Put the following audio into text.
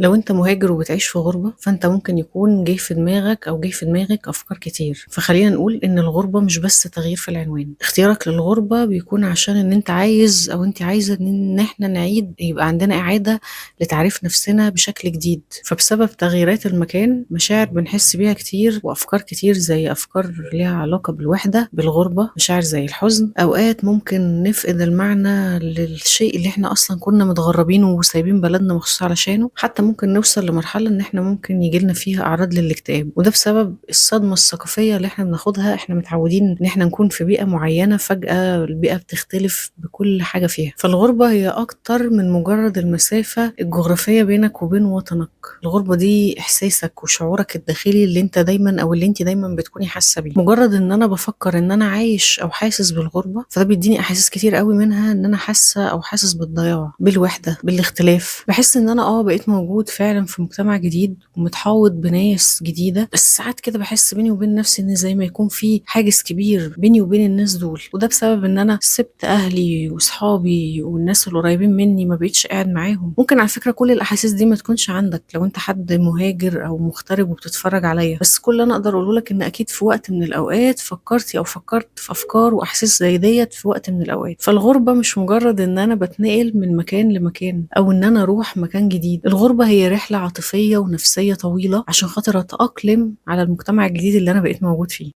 لو أنت مهاجر وبتعيش في غربة، فأنت ممكن يكون جه في دماغك أو جه في دماغك أفكار كتير. فخلينا نقول إن الغربة مش بس تغيير في العنوان. اختيارك للغربة بيكون عشان إن أنت عايز أو أنت عايزة إن إحنا نعيد، يبقى عندنا إعادة لتعريف نفسنا بشكل جديد. فبسبب تغييرات المكان مشاعر بنحس بيها كتير وأفكار كتير، زي أفكار ليها علاقة بالوحدة، بالغربة، مشاعر زي الحزن. أوقات ممكن نفقد المعنى للشيء اللي إحنا أصلا كنا متغربينه وسايبين بلدنا مخصوص علشانه. حتى ممكن نوصل لمرحلة إن إحنا ممكن يجيلنا فيها أعراض للاكتئاب، وده بسبب الصدمة الثقافية اللي إحنا بناخدها. إحنا متعودين إن إحنا نكون في بيئة معينة، فجأة البيئة بتختلف بكل حاجة فيها. فالغربة هي أكتر من مجرد المسافة الجغرافية بينك وبين وطنك. الغربة دي إحساسك وشعورك الداخلي اللي أنت دايماً أو اللي أنت دايماً بتكوني حاسة بيه. مجرد إن أنا بفكر إن أنا عايش أو حاسس بالغربة، فده بيديني أحاسيس كتير قوي، منها إن أنا حاسة أو حاسس بالضياع، بالوحدة، بالاختلاف. بحس إن أنا بقيت موجود فعلا في مجتمع جديد ومتحوط بناس جديدة، بس ساعات كده بحس بيني وبين نفسي إن زي ما يكون في حاجز كبير بيني وبين الناس دول، وده بسبب إن أنا سبت أهلي وصحابي والناس القريبين مني، ما بقيتش قاعد معاهم. ممكن على فكرة كل الأحاسيس دي ما تكونش عندك لو أنت حد مهاجر أو مغترب وبتتفرج عليا، بس كل اللي أنا أقدر أقوله لك إن أكيد في وقت من الأوقات فكرتي أو فكرت في أفكار وأحاسيس زي ديت في وقت من الأوقات. فالغربة مش مجرد إن أنا بتنقل من مكان لمكان أو إن أنا أروح مكان جديد. الغربة هي رحلة عاطفية ونفسية طويلة عشان خاطر أتأقلم على المجتمع الجديد اللي أنا بقيت موجود فيه.